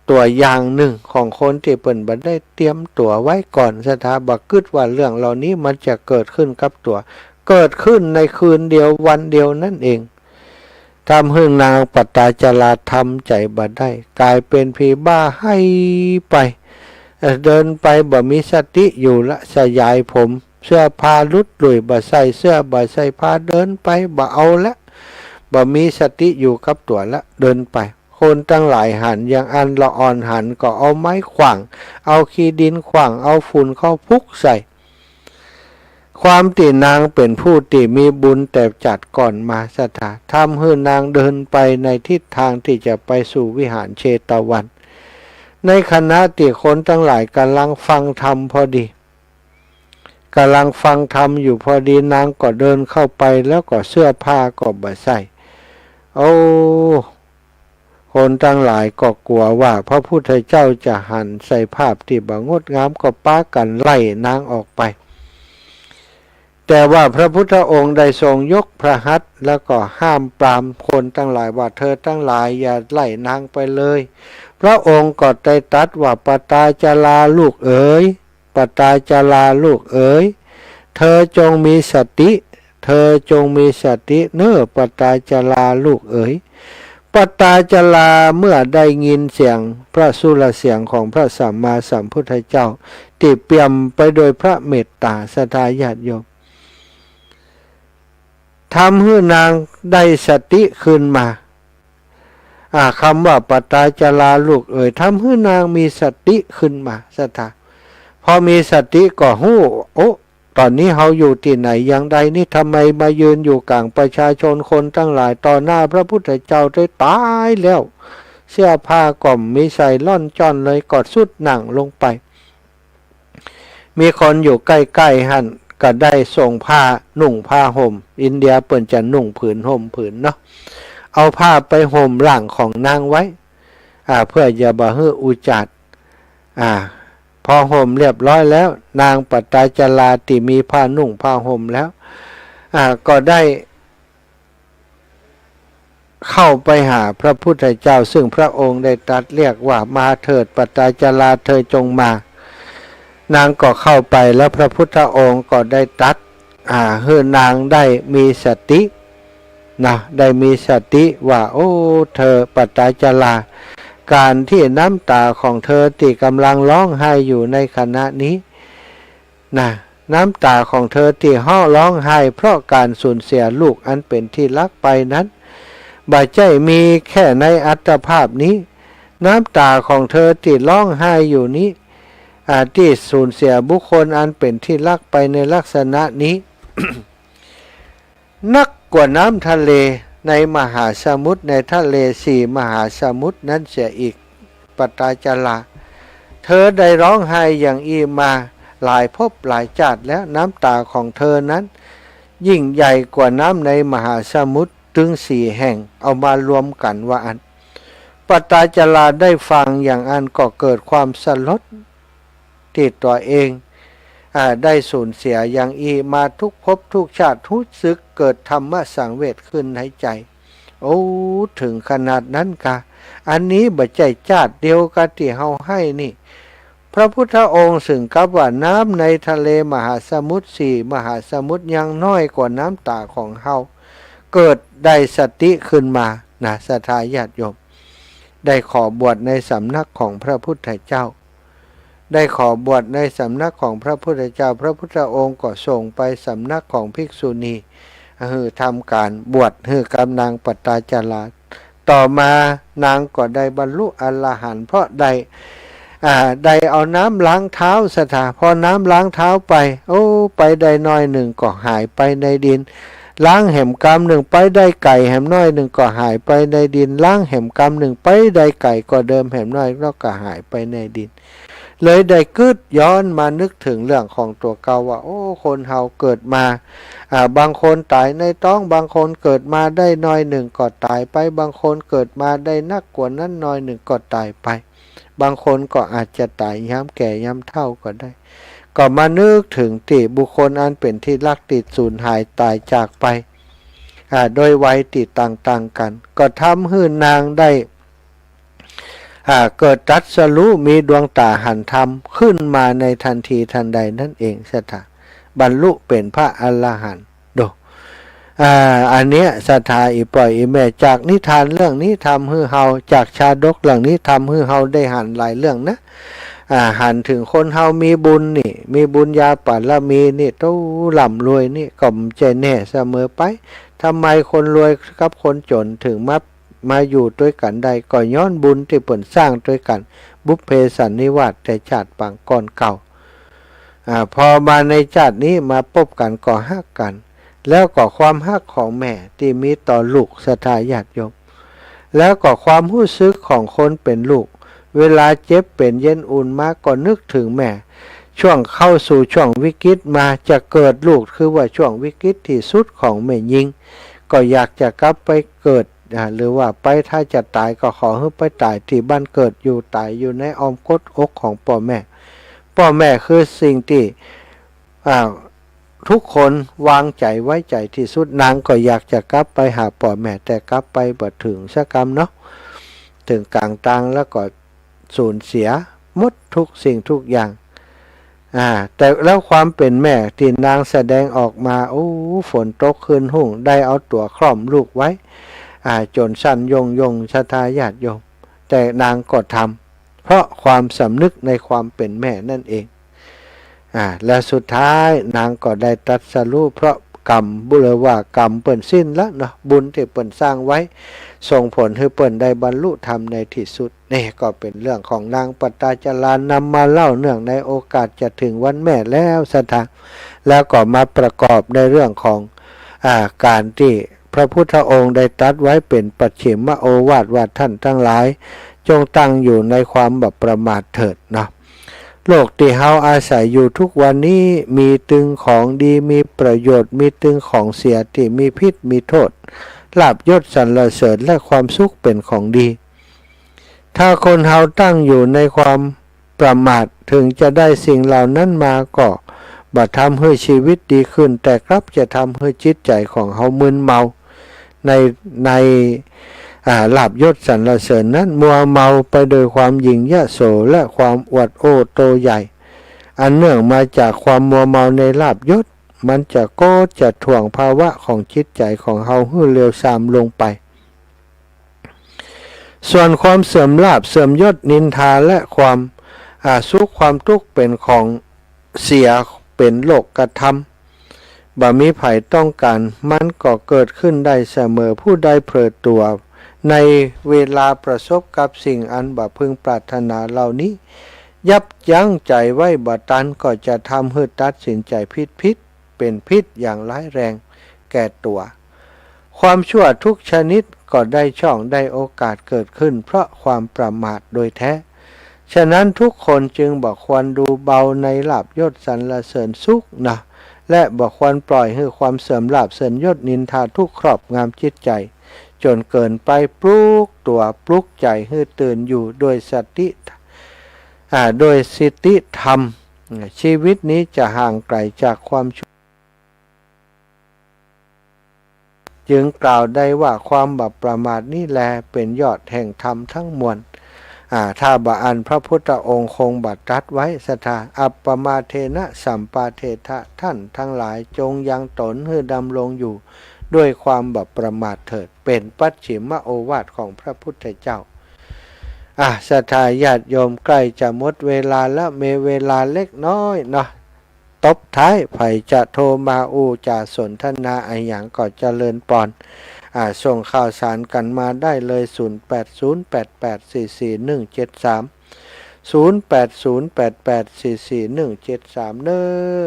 ตั๋วอย่างนึ่งของคนตี้เปิ้นบ่ได้เตรียมตั๋วไว้ก่อน ศรัทธา บ่กึ๊ดว่าเรื่องเหล่านี้มันจะเกิดขึ้นกับตั๋ว เกิดขึ้นในคืนเดียววันเดียวนั้นเอง ทำหื้อนางปตาจาราทำใจ๋บ่ได้ ก๋ายเป๋นผีบ้าหายไป เอ่อ เดินไปบ่มีสติอยู่ละ สยายผม เสื้อผ้าหลุดลุ่ย บ่ใส่เสื้อ บ่ใส่ผ้า เดินไป บ่เอาละ บ่มีสติอยู่กับตั๋วละ เดินไป คนตังหลายหันอย่างอั้น ละอ่อนหันก็เอาไม้ขว้าง เอาขี้ดินขว้าง เอาฝุ่นเข้าพุกใส่ ความตี้นางเป๋นผู้ตี้มีบุญแต่จาติก่อนมา ศรัทธา ทำหื้อนางเดินไปในทิศทางตี้จะไปสู่วิหารเชตวัน ในขณะตี้คนตังหลายก่ำลังฟังธรรมพอดี ก่ำลังฟังธรรมอยู่พอดี นางก็เดินเข้าไป แล้วก็เสื้อผ้าก็บ่ใส่ โอ้ คนตังหลายก็กั๋วว่าพระพุทธเจ้าจะหันใส่ภาพตี้บ่งดงาม ก็ปากั๋นไล่นางออกไป แต่ว่าพระพุทธองค์ได้ทรงยกพระหัตถ์ แล้วก็ห้ามปรามคนตังหลายว่า เธอตังหลายอย่าไล่นางไปเลย พระองค์ก็ได้ตรัสว่า ปตาจาราลูกเอ๋ย ปตาจาราลูกเอ๋ย เธอจงมีสติ เธอจงมีสติเน่อ ปตาจาราลูกเอ๋ย ปตาจาราเมื่อได้ยินเสียงพระสุรเสียงของพระสัมมาสัมพุทธเจ้า ตี้เปี่ยมไปโดยพระเมตต๋า ศรัทธาญาติโยม ทำหื้อนางได้สติขึ้นมา อ่า กำว่าปตาจาราลูกเอ๋ย ทำหื้อนางมีสติขึ้นมา ศรัทธา พอมีสติก็ฮู้ โอ้ ต๋อนนี้เฮาอยู่ตี้ไหนอย่างใดนี่ ทำไมมายืนอยู่ก๋างประชาชนคนตังหลาย ต่อหน้าพระพุทธเจ้าได้ต๋ายแล้ว เสื้อผ้าก็บ่มีใส่ ล่อนจ้อนเลย ก็ทรุดนั่งลงไป มีคนอยู่ใก้ๆ หั้นก็ได้ส่งผ้านุ่งผ้าห่ม อินเดียเปิ้นจะนุ่งผืนห่มผืนเนาะ เอาผ้าไปห่มร่างของนางไว้ อ่า เพื่อจะบ่หื้ออุจจาระ อ่า พอห่มเรียบร้อยแล้ว นางปตาจาราตี้มีผ้านุ่งผ้าห่มแล้ว อ่า ก็ได้ เข้าไปหาพระพุทธเจ้า ซึ่งพระองค์ได้ตรัสเรียกว่า มาเถิดปตาจารา เธอจงมา นางก็เข้าไป แล้วพระพุทธองค์ก็ได้ตรัส อ่า หื้อนางได้มีสตินะ ได้มีสติว่า โอ้ เธอปตาจารา ก๋านตี้น้ำต๋าของเธอตี้ก่ำลังฮ้องไห้อยู่ในขณะนี้ นะ น้ำต๋าของเธอตี้ฮ้อง ฮ้องไห้เพราะก๋านสูญเสียลูกอันเป๋นตี้ฮักไปนั้น บ่ใจ้มีแค่ในอัตภาพนี้ น้ำต๋าของเธอตี้ฮ้องไห้อยู่นี้ อ่า ตี้สูญเสียบุคคลอันเป๋นตี้ฮักไปในลักษณะนี้ นักกว่าน้ำทะเลในมหาสมุทร ในทะเลสี่มหาสมุทรนั้นเสียอีก ปตาจารา เธอได้ฮ้องไห้อย่างอี้มาหลายภพหลายจาติแล้ว น้ำต๋าของเธอนั้นยิ่งใหญ่กว่าน้ำในมหาสมุทรตึงสี่แห่งเอามารวมกั๋นว่าอั้น ปตาจาราได้ฟังอย่างอั้นก็เกิดความสลด ตี้ตั๋วเอง อ่า ได้สูญเสียอย่างอี้มาทุกภพทุกชาติ ฮู้สึกเกิดธรรมสังเวชขึ้นในใจ๋ โอ้ เถิงขนาดนั้นกา อันนี้บ่ใจ้จาติเดียวกับตี้เฮาไห้นี่ พระพุทธองค์เซิ่งกลับว่าน้ำในทะเลมหาสมุทรสี่มหาสมุทรยังน้อยกว่าน้ำต๋าของเฮา เกิดได้สติขึ้นมานะ ศรัทธาญาติโยม ได้ขอบวชในสำนักของพระพุทธเจ้า ได้ขอบวชในสำนักของพระพุทธเจ้า พระพุทธองค์ก็ส่งไปสำนักของภิกษุณี หื้อทำก๋านบวชหื้อกับนางปตาจารา ต่อมานางก็ได้บรรลุอรหันต์ เพราะได้ อ่า ได้เอาน้ำล้างเท้า ศรัทธา พอน้ำล้างเท้าไป โอ้ ไปได้หน้อยนึ่งก็หายไปในดิน ล้างแหมกำนึ่งไปได้ไก๋แหมหน้อยนึ่งก็หายไปในดิน ล้างแหมกำนึ่งไปได้ไก๋กว่าเดิมแหมหน้อยแล้วก็หายไปในดิน เลยได้กึ๊ดย้อนมานึกเถิงเรื่องของตั๋วเก่าว่า โอ้ คนเฮาเกิดมา อ่า บางคนต๋ายในต๊อง บางคนเกิดมาได้หน้อยนึ่งก็ต๋ายไป บางคนเกิดมาได้นักกว่านั้นหน้อยนึ่งก็ต๋ายไป บางคนก็อาจจะต๋ายยามแก่ยามเฒ่าก็ได้ ก็มานึกเถิงตี้บุคคลอันเป๋นตี้ฮักตี้สูญหายต๋ายจากไป อ่า โดยวัยตี้ต่างๆ กั๋น ก็ทำหื้อนางได้ อ่า เกิดตรัสรู้มีดวงต๋าหันธรรมขึ้นมาในทันทีทันใดนั้นเอง ศรัทธา บรรลุเป๋นพระอรหันต์ ดู อ่า อันเนี้ย ศรัทธา อี่ป้อยอี่แม่ จากนิทานเรื่องนี้ทำหื้อเฮา จากชาดกเรื่องนี้ทำหื้อเฮาได้หันหลายเรื่องนะ อ่า หันเถิงคนเฮามีบุญนี่ มีบุญญาบารมีนี่ โตร่ำรวยนี่ ก็บ่ใจ้แน่เสมอไป ทำไมคนรวยกับคนจ๋นเถิงมา มาอยู่ตวยกั๋นได้ ก็ย้อนบุญตี้เปิ้นสร้างตวยกั๋น บุพเพสันนิวาส แต่จาติปางก่อนเก่า อ่า พอมาในจาตินี้มาปบกั๋นก็ฮักกั๋น แล้วก็ความฮักของแม่ตี้มีต่อลูก ศรัทธาญาติโยม แล้วก็ความฮู้สึกของคนเป๋นลูก เวลาเจ็บเป๋นเย็นอุ่นมาก็นึกเถิงแม่ ช่วงเข้าสู่ช่วงวิกฤตมา จะเกิดลูกคือว่าช่วงวิกฤตตี้สุดของแม่ญิง ก็อยากจะกลับไปเกิด อ่า หรือว่าไปถ้าจะต๋ายก็ขอหื้อไปต๋ายตี้บ้านเกิด อยู่ต๋ายอยู่ในอ้อมกอดอกของป้อแม่ ป้อแม่คือสิ่งตี้ อ่า ทุกคนวางใจ๋ไว้ใจ๋ตี้สุด นางก็อยากจะกลับไปหาป้อแม่ แต่กลับไปบ่เถิงสักกำเนาะ เถิงก๋างตางแล้วก็สูญเสียหมดทุกสิ่งทุกอย่าง อ่า แต่แล้วความเป๋นแม่ตี้นางแสดงออกมา โอ้ ฝนตกคืนฮุ่ง ได้เอาตั๋วคล่อมลูกไว้ อ่า จ๋นสั่นโย่งๆ ศรัทธาญาติโยม แต่นางก็ทำ เพราะความสำนึกในความเป๋นแม่นั่นเอง อ่า และสุดท้ายนางก็ได้ตรัสรู้ เพราะกรรม หรือว่ากรรมเปิ้นสิ้นละเนาะ บุญตี้เปิ้นสร้างไว้ ส่งผลหื้อเปิ้นได้บรรลุธรรมในตี้สุด นี่ก็เป๋นเรื่องของนางปตาจารานำมาเล่าเนื่องในโอกาสจะเถิงวันแม่แล้ว ศรัทธา แล้วก็มาประกอบในเรื่องของ อ่า ก๋านตี้พระพุทธองค์ได้ตรัสไว้เป๋นปัจฉิมโอวาทว่า ท่านตังหลาย จงตั้งอยู่ในความบ่ประมาทเถิดเนาะ โลกตี้เฮาอาศัยอยู่ทุกวันนี้ มีตึงของดี มีประโยชน์ มีตึงของเสียตี้มีพิษ มีโต้ษ ลาภยศสรรเสริญ และความสุขเป๋นของดี ถ้าคนเฮาตั้งอยู่ในความประมาท เถิงจะได้สิ่งเหล่านั้นมาก็บ่ทำหื้อชีวิตดีขึ้น แต่กลับจะทำหื้อจิตใจ๋ของเฮามึนเมา ใน ใน อ่า ลาภยศสรรเสริญนั้น มัวเมาไปโดยความหยิ่งยโสและความอวดโอ้โตใหญ่ อันเนื่องมาจากความมัวเมาในลาภยศ มันจะกดจะถ่วงภาวะของจิตใจ๋ของเฮาหื้อเลวทรามลงไป ส่วนความเสื่อมลาภเสื่อมยศนินทาและความ อ่า สุขความตุ๊กข์เป๋นของเสีย เป๋นโลกธรรม บ่มีใผต้องก๋าน มันก็เกิดขึ้นได้เสมอ ผู้ใดเผลอตั๋วในเวลาประสบกับสิ่งอันบ่พึงปรารถนาเหล่านี้ ยับยั้งใจ๋ไว้บ่ตัน ก็จะทำหื้อตัดสินใจ๋ผิดๆ เป๋นพิษอย่างร้ายแรงแก่ตั๋ว ความชั่วทุกชนิดก็ได้ช่องได้โอกาสเกิดขึ้นเพราะความประมาทโดยแท้ ฉะนั้นทุกคนจึงบ่ควรดูเบาในลาภยศสรรเสริญสุขนะ และบ่ควรปล่อยหื้อความเสื่อมลาภเสื่อมยศนินทาทุกข์ครอบงำจิตใจ๋จนเกินไป ปลุกตั๋วปลุกใจ๋หื้อตื่นอยู่ด้วยสติ อ่า ด้วยสติธรรม ชีวิตนี้จะห่างไกลจากความชั่ว จึงกล่าวได้ว่าความบ่ประมาทนี้แลเป๋นยอดแห่งธรรมทั้งมวล อ่า ถ้าบ่อั้นพระพุทธองค์คงบ่ตรัสไว้ ศรัทธา อัปปมาเทนะสัมปาเทถะ ท่านทั้งหลายจงยังตนหื้อดำรงอยู่ด้วยความบ่ประมาทเถิด เป๋นปัจฉิมโอวาทของพระพุทธเจ้า อ่ะ ศรัทธาญาติโยม ใกล้จะหมดเวลาแล้ว มีเวลาเล็กน้อยเนาะ ตบท้าย ใผจะโทรมาอู้จ๋าสนทนาอะหยังก็เจริญปอน อ่า ส่งข่าวสารกั๋นมาได้เลย ศูนย์แปดศูนย์แปดแปดสี่สี่หนึ่งเจ็ดสาม ศูนย์แปดศูนย์แปดแปดสี่สี่หนึ่งเจ็ดสาม เน้อ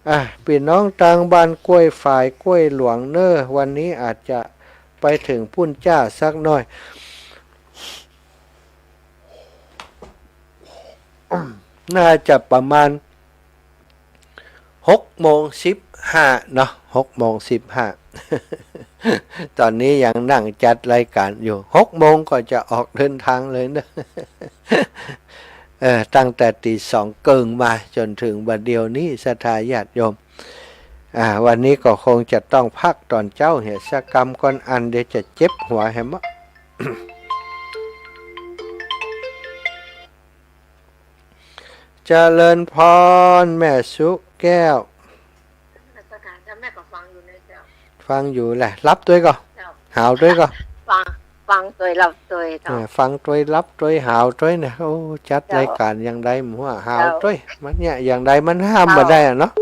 อ่ะ ปี้น้องตางบ้านกล้วยฝาย กล้วยหลวงเน้อ วันนี้อาจจะไปเถิงปู๊นจ๊าสักหน้อย น่าจะประมาณหกโมงสิบห้าเนาะ หกโมงสิบห้า ต๋อนนี้ยังนั่งจัดรายก๋านอยู่ หกโมงก็จะออกเดินทางเลยเนาะ เออ ตั้งแต่ตี๋สองเกิ่งมาจ๋นเถิงบ่าเดี่ยวนี้ ศรัทธาญาติโยม อ่า วันนี้ก็คงจะต้องพักต๋อนเจ๊าเหียสักกำก่อน อันเดี๋ยวจะเจ็บหัวแหม เจริญปอน แม่สุแก้ว นมัสก๋านเจ้า แม่ก็ฟังอยู่นะเจ้า ฟังอยู่แหละ หลับตวยก่อ เจ้า หาวตวยก่อ ฟัง ฟังตวยหลับตวยเจ้า เออ ฟังตวยหลับตวยหาวตวยเนี่ย โอ้ จัด เจ้า รายก๋านอย่างใดบ่ฮู้ หาวตวย เจ้า มันเนี่ย อย่างใดมันห้ามบ่ได้อะเนาะ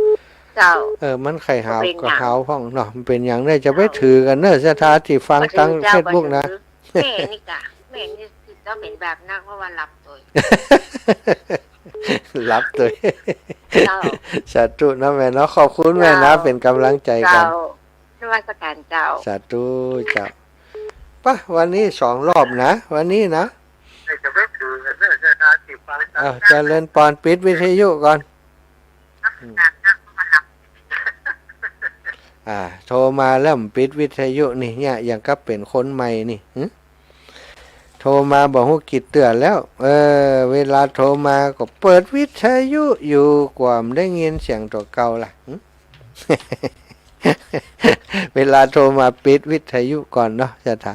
เจ้า เออ มันใค่หาวก็หาวพ่องเนาะ มันเป๋นอย่างใดจะไปถือกั๋นเน้อ ศรัทธาตี้ฟังตางเฟซบุ๊กนะ แม่นี่กะ แม่นี่เจ้าเป๋นแบบนั้น เพราะว่าหลับตวย หลับตวย เจ้า สาธุนะแม่เนาะ ขอบคุณแม่นะ เจ้า เป๋นก๋ำลังใจ๋กั๋น เจ้า นมัสก๋านเจ้า สาธุเจ้า ปะ วันนี้สองรอบนะ วันนี้นะ จะไปถือกั๋นเน้อ ศรัทธาตี้ฟังตาง อ้าว เจริญปอน ปิดวิทยุก่อน อืม อ่า โทรมาแล้วบ่ปิดวิทยุนี่ เนี่ย อย่างกับเป๋นคนใหม่นี่ หึ โทรมาบ่ฮู้กี่เตื้อแล้ว เออ เวลาโทรมาก็เปิดวิทยุอยู่ กว่าบ่ได้ยินเสียงตั๋วเก่าล่ะ หึ เวลาโทรมาปิดวิทยุก่อนเนาะ ศรัทธา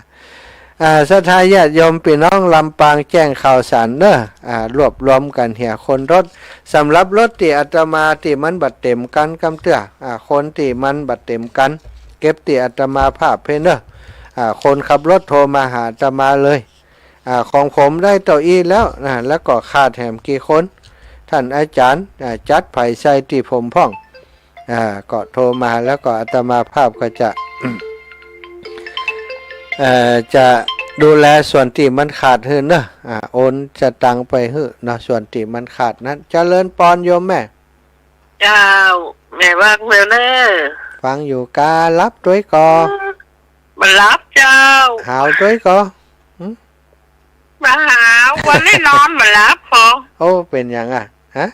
อ่า ศรัทธาญาติโยมปี้น้องลำปางแจ้งข่าวสารเน้อ อ่า รวบรวมกั๋นเหียคนรถ สำหรับรถตี้อาตมาตี้มันบ่เต๋มกั๋นกำเตื้อ อ่า คนตี้มันบ่เต๋มกั๋น เก็บตี้อาตมาภาพเพ่นเน้อ อ่า คนขับรถโทรมาหาอาตมาเลย อ่า ของผมได้เต้าอี้แล้วนะ แล้วก็ขาดแหมกี่คน ต้านอาจ๋ารย์ อ่า จัดใผใส่ตี้ผมพ่อง อ่า ก็โทรมาแล้วก็อาตมาภาพก็จะ เอ่อ จะดูแลส่วนตี้มันขาดหื้อเนาะ อ่า โอนสตางค์ไปหื้อเนาะ ส่วนตี้มันขาดนั้น เจริญปอนโยมแม่ เจ้า แม่ว่าไงเน้อ ฟังอยู่กา หลับตวยก่อ บ่หลับเจ้า หาวตวยก่อ หึ บ่หาว วันนี้นอนบ่หลับพอ โอ้ เป๋นหยังอะ ฮะ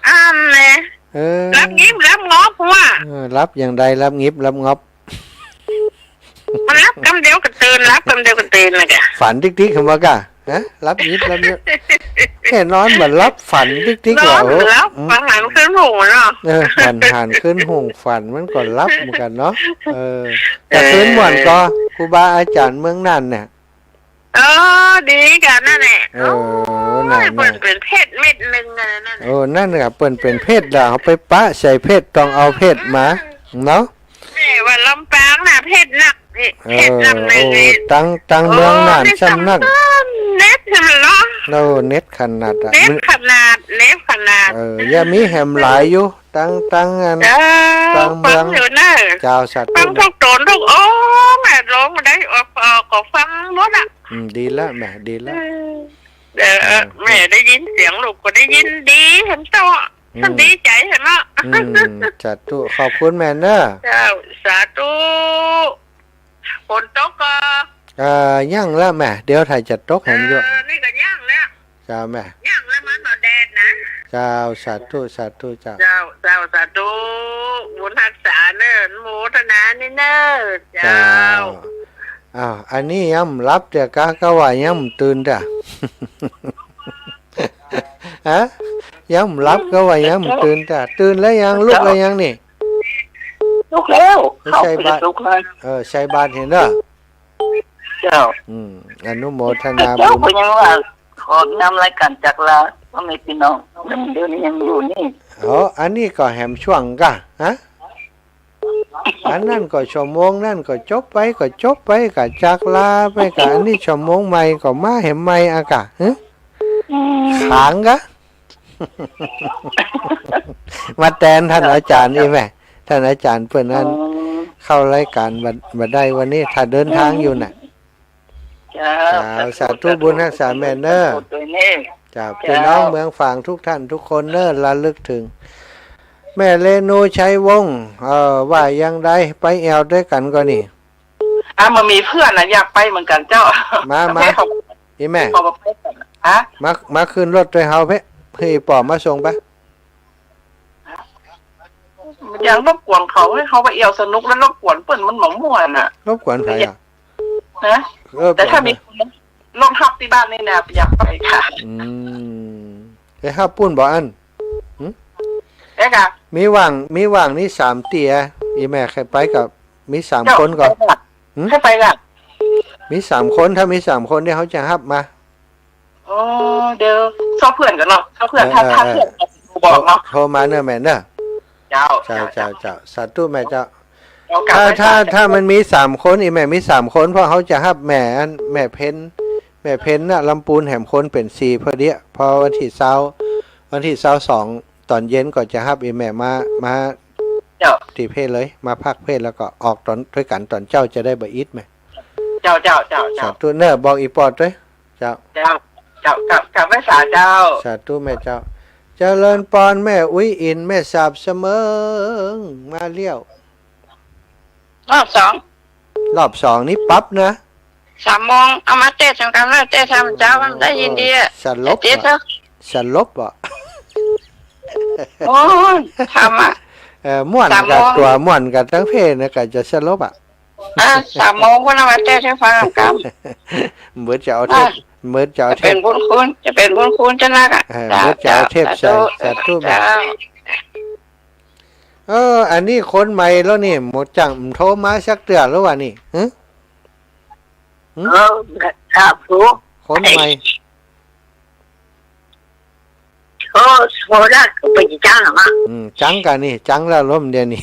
อันแหละ เออ หลับงิบหลับงอบหัว เออ หลับอย่างใด หลับงิบหลับงอบ มันหลับกำเดียวก็ตื่น หลับกำเดียวก็ตื่นเลยกะ ฝันติ๊กๆ คำว่ากะ ฮะ หลับงิบหลับงอบ แน่นอน มันหลับฝันติ๊กๆ นอน ว่ะ โอ้ หลับ อืม ฝันหันขึ้นหุงเนาะ เออ ฝันหันขึ้นหุง ฝันมันก็หลับเหมือนกั๋นเนาะ เออ แต่คืนม่วนก่อ ครูบาอาจ๋ารย์เมืองน่านเนี่ย เออ ดีกั๋นนั่นแหละ เออ โอ้ย นั่น เปิ้นเป๋นเพชรเม็ดนึ่งอะนั่นแหละ เออ นั่นแหละ เปิ้นเป๋นเพชรล่ะ เอาไปปะใส่เพชร ต้องเอาเพชรมา เนาะ แม่ว่าลำปางน่ะ เพชรนักนี่ เออ เพชรลำนึ่งนี่ โอ้ ตัง ตังเมืองน่าน โอ้ ซ้ำนัก เน็ตใช่ไหมเนาะ โอ้ เน็ตขนาดอะ เน็ตขนาด เน็ตขนาด เออ อย่ามีแหมหลายอยู่ ตัง ตังอัน เออ ตังเมือง ฟังอยู่เน้อ เจ้า สาธุ ฟังทุกต๋นทุกองค์อะ ลงได้ออก ออกก็ฟังหมดอะ อืม ดีละแม่ ดีละ อืม เออ เออ แม่ได้ยินเสียงลูกก็ได้ยินดีเห็นเต้า อืม ดีใจ๋เห็นเนาะ อืม สาธุ ขอบคุณแม่เน้อ เจ้า สาธุ ฝนตกก่อ เอ่อ ยังละแม่ เดี๋ยวถ้าจะตกแหมอยู่ เออ นี่ก็ยังแล้ว เจ้าแม่ ยังแล้วมันบ่แดดนะ เจ้า สาธุ สาธุ เจ้า เจ้า เจ้า สาธุ บุญฮักษาเน้อ อนุโมทนานี่เน้อ เจ้า เจ้า อ้าว อันนี้ยังบ่หลับเตื้อกา กาว่ายังบ่ตื่นเตื้อ ฮะ ยังบ่หลับ กาว่ายังบ่ตื่นเตื้อ ตื่นแล้วยัง ลุกแล้วยังนี่ สุกแล้ว ไม่ใช่ ข้าวก็จะ บาตร สุกแล้ว เออ ใส่บาตรเหียเนาะ เจ้า อืม อนุโมทนา เจ้า บุญ ก็ยังว่า ขอนำรายก๋านจากลา พ่อแม่พี่น้อง เดี๋ยวนี้ยังอยู่นี่ อ๋อ อันนี้ก็แหมช่วงกะ ฮะ อันนั้นก็ชั่วโมงนั้นก็จบไป ก็จบไปกะ จากลาไปกะ อันนี้ชั่วโมงใหม่ก็มาแหมใหม่อะกะ ฮะ อืม ขางกะ มาแตนท่านอาจ๋ารย์ เจ้า อี้แม่ ท่านอาจ๋ารย์เปิ้นนั้น อืม เข้ารายก๋านบ่ บ่ได้วันนี้ ถ้าเดินทางอยู่น่ะ เจ้า เจ้า สาธุ สาธุบุญฮักษาแม่เน้อ สาธุ เจ้า เจ้า พี่น้องเมืองฝางทุกท่านทุกคนเน้อ ระลึกถึง แม่เรนู ชัยวงศ์ เอ่อ ว่ายังใด ไปแอ่วตวยกั๋นก่อนี่ อ่ะ มันมีเพื่อนน่ะ อยากไปเหมือนกั๋นเจ้า มา มา เฮ้ย เขา อี้แม่ เขาบอกไปก่อน ฮะ มา มาขึ้นรถตวยเฮาเพ่ หื้ออี่ป้อมาส่งไป บ่อยากรบกวนเขา หื้อเขาไปแอ่วสนุกแล้วรบกวนเปิ้นมันบ่ม่วนน่ะ รบกวนใผอะ ฮะ เออ แต่ถ้ามีคนรองฮับตี้บ้านนี่นะ อยากไปค่ะ อืม ไปฮับปู๊นบ่อั้น หึ เอ๊ะกะ มีว่าง มีว่างนี่สามตี้ อี้แม่ใค่ไปกะ มีสาม เจ้า คนก่อ หืม ใค่ไปกะ มีสามคน ถ้ามีสามคนนี่เฮาจะฮับมา อ๋อ เดี๋ยว ซอกเพื่อนก่อนเนาะ ซอกเพื่อน เออ ถ้า เออ ถ้า เออ เพื่อนบอกเนาะ โทร โทรมาเน้อแม่เน้อ เจ้า เจ้า เจ้า เจ้า เจ้า เจ้า สาธุแม่เจ้า เจ้า ถ้า กราบไหว้ ถ้า สาธุ ถ้ามันมีสามคน อี้แม่มีสามคน เพราะเฮาจะฮับแม่อัน แม่เพ็ญ แม่เพ็ญน่ะ ลำปูนแหมคนเป๋นสี่พอดีอะ พอวันตี้ซาว วันตี้ซาวสอง ต๋อนเย็นก็จะฮับอี้แม่มา มา เจ้า ตี้เพ่เลย มาพักเพ่ แล้วก็ออกต๋อน ตวยกั๋นต๋อนเจ๊าจะได้บ่อิดแม่ เจ้า เจ้า เจ้า เจ้า สาธุเน้อ บอกอี่ป้อตวย เจ้า เจ้า เจ้า กราบ กราบไหว้สาเจ้า สาธุแม่เจ้า เจริญปอน แม่อุ๊ยอิน แม่สาบเสมิง มาเลี้ยว รอบสอง รอบสองนี่ปั๊บนะ สามโมง เอามาเตสน์กั๋นแล้ว เตสน์เจ๊ามันได้ยินดีอะ สลบ เตสน์ อะ เถอะ สลบอะ โอ้ย ทำอะ เออ ม่วน สามโมง กั๋นตั๋ว ม่วนกั๋นตึงเพ่นะ กั๋นจะสลบอะ อ่ะ สามโมงก็เอามาเตสน์หื้อฟังกำ เมิดจะเอาเทป อ่ะ เมิดจะเอา จะ เท เป๋น ป บุญคุณ จะเป๋นบุญคุณจะนักอะ เออ เมิดจะเอาเทปใส่ สาธุ สาธุแม่ เจ้า เออ อันนี้คนใหม่แล้วนี่ หมดจัง โทรมาสักเตื้อแล้ววะนี่ หึ หึ เออ ครับผม คนใหม่ โอ้ โหละ ไปจังหรอมะ อืม จังกะนี่ จังแล้วลมเดี๋ยวนี้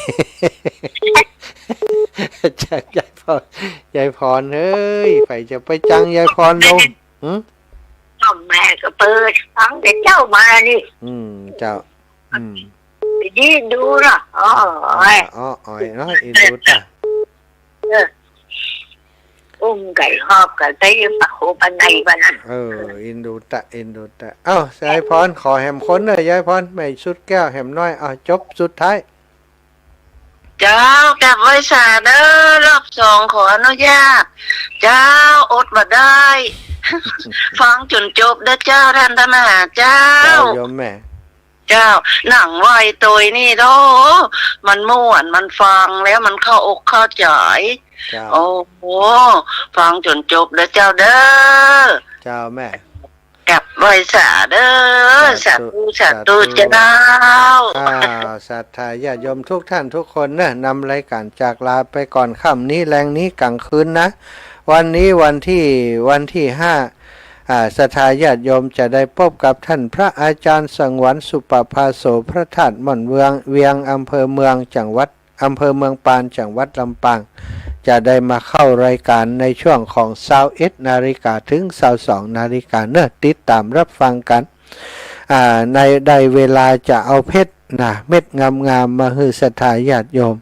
จังยายพร ยายพรเฮ้ย ใผจะไปจังยายพรลม หึ แม่ก็เปิดฟังแต่เจ๊ามานี่ อืม เจ้า อืม ดีดูเนาะ อ๋อ อ๋อ อ๋อ อ๋อยเนาะ อินดูตะ เออ อุ้มไก่หอบไก่ไปปะโขปะในบ้านนั้น เออ อินดูตะ อินดูตะ เอ้า สายพร ขอแหมคนเน้อ ยายพร แม่สุดแก้วแหมน้อย เอ้า จบสุดท้าย เจ้า กราบไหว้สาเด้อ รอบสองขออนุญาต เจ้า อดบ่ได้ ฟังจ๋นจบเด้อเจ้า ท่านพระมหาเจ้า เจ้าโยมแม่ เจ้า หนังไหว้ตวยนี่โธ่ มันม่วน มันฟังแล้วมันเข้าอกเข้าใจ๋ เจ้า โอ้โห ฟังจ๋นจบเด้อเจ้าเด้อ เจ้าแม่ กราบไหว้สาเด้อ สาธุ สาธุ สาธุ สาธุ เจ้า อ้าว ศรัทธาญาติโยมทุกท่านทุกคนนะ นำรายก๋านจากลาไปก่อน ค่ำนี้ แลงนี้ ก๋างคืนนะ วันนี้วันตี้ วันตี้ห้า อ่า ศรัทธาญาติโยมจะได้ปบกับท่านพระอาจ๋ารย์สงวน สุปภาโส พระธาตุม่อนเวียง เวียง อำเภอเมือง จังหวัด อำเภอเมืองปาน จังหวัดลำปาง จะได้มาเข้ารายก๋านในช่วงของซาวเอ็ดนาฬิกา เถิงซาวสองนาฬิกาเน้อ ติดต๋ามฮับฟังกั๋น อ่า ใน ได้เวลาจะเอาเพชรนะ เม็ดงามๆ มาหื้อศรัทธาญาติโยม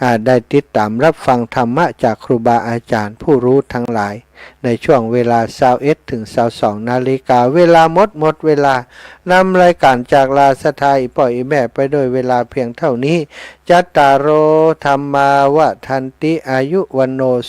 อ่า ได้ติดต๋ามฮับฟังธรรมะจากครูบาอาจ๋ารย์ผู้ฮู้ตังหลาย ในช่วงเวลาซาวเอ็ดเถิงซาวสองนาฬิกา เวลาหมด หมดเวลา นำรายก๋านจากลาศรัทธาอี่ป้ออี่แม่ไปด้วยเวลาเพียงเต้านี้ จัตตาโร ธัมมา วัฑฒันติ อายุ วัณโณ สุ